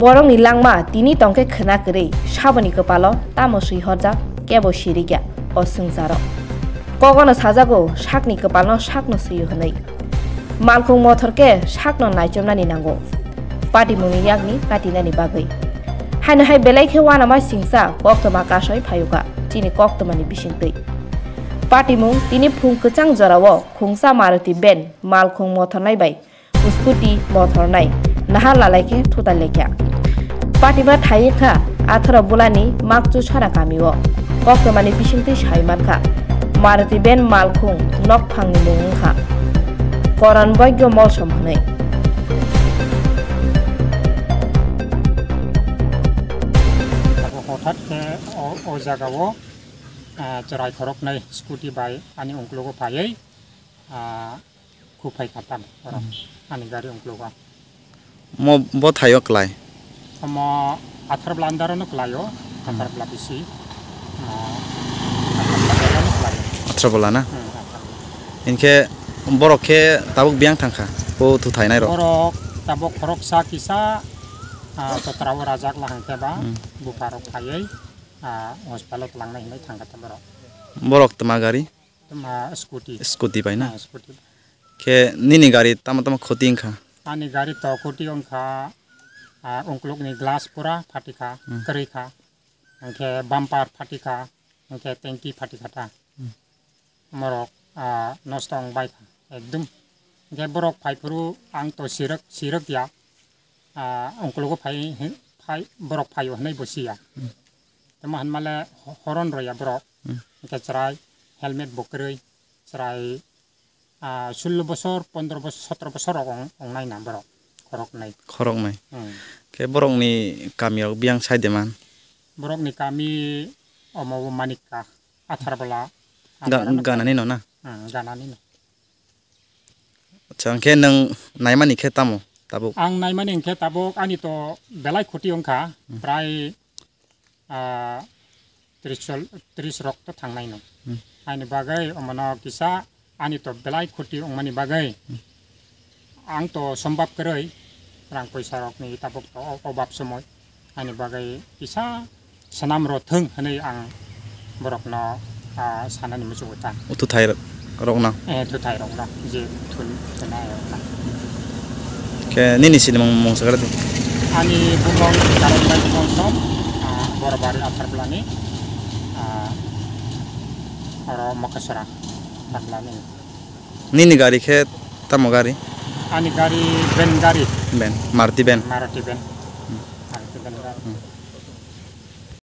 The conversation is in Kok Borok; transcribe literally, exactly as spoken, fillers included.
Borokni langma tini tongkhe khwna kwrwi, saboni kwpalo tamo swi horjak, kebo sirikya o swngcharo. Kogono sajago, sakni kwpalno sakno swio hwnwi. Malkhung mothor khe sakno naichomnani nango, patimungni yakni katinani bagwi. Haino hai belai khe uanama singcha koktwma kasoi phayuka chini koktwmani bisingtwi. Patimung tini phung kwchang jorao khungsa Maruti van malkhung mothornai bai scooty mothornai nahar lalai khe thutai laikha. Patima thai wngkha Atharo Bulani Makchu Sara kamio. Koktwmani bisingtwi sai mankha, Maruti van malkhung nokphangni mung wngkha Koran Boigyo Molsom hwnwi. Abo hothat khe o, o jagao, ah, chwrai khoroknwi scooty bai ani ungkulugo phaiwi, ah, Khu phai kha tam borok. Hmm. Ani gari ungklugo. Mo bo thaio klai? Omo Atharbola andar no klaio, hmm, Atharbola bisi. Mo Atharbola andar no klaio. Atharbola na? Hmm, Atharbola. Hinkhe borok khe tabuk biyang thangkha, bo thu thainai rok? Borok tabuk khoroksa kisa, ah, totra o rajak lahang khe ba, hmm, bupharok phaiwi, ah, hospital o twlangnai hinwi thangkha ta borok. Borok tma gari? Tma scooty. Scooty bai na? Ah, scooty. Khe nini gari tamo tamo khoti wngkha? Ani gari to khoti wngkha, ah, ungkulukni glass pura phatikha, hmm, kwrwi kha. Hwnkhe bumper phatikha, hwnkhe tanki phatikha ta. Hmm. Morok, ah, nosto wng bai kha ekdum. Hwnkhe borok phaiphuru ang to sirwk, sirwk ya. Ah, ungkulugo phai, phai, borok phaio hwnwi bo siya. Hmm. Tamo hinmale ho-, horon roya borok. Hmm. Hwnkhe chwrai helmet bo kwrwi, chwrai, ah, sullo bosor, pondro bosor, sotro bosor rok ong-, ongnai na borok, khoroknwi. Khoroknwi. Hmm. Khe borokni kami rok biyang sai de man? Borokni kami omo bo Manikka, Atharbola. Ga-, Atharbola. Ganani no na? Hmm, ganani no. Acha, hwnkhe nwng naimani khe tamo tabuk? Ang naimani hwnkhe tabuk ani to belai khoti wngkha, hmm, prai, ah, tris chol-, tris rok to thangnai no. Hmm. Ani bagwi omono kisa ani to belai khoti wngmani bagwi, hmm, ang to sombab kwrwi rang poisa rokni tabuk to o-, obab somoi. Ani bagwi kisa swnam rw thung hwnwi ang borokno, ah, sanani muchungo ta. O thuthai rokno? Eh, thuthai rokno, je thun-, thunai rokno. Khe nini sinimung mung sakha di? Ani bumung Karan Bai Bumung Som, ah, Borobari Atharbolani, ah, oro Mokasora Atharbolani. Nini gari khe tamo gari? Ani gari van gari. Van, Maruti van. Maruti van. Hmm. Maruti van gari. Hmm.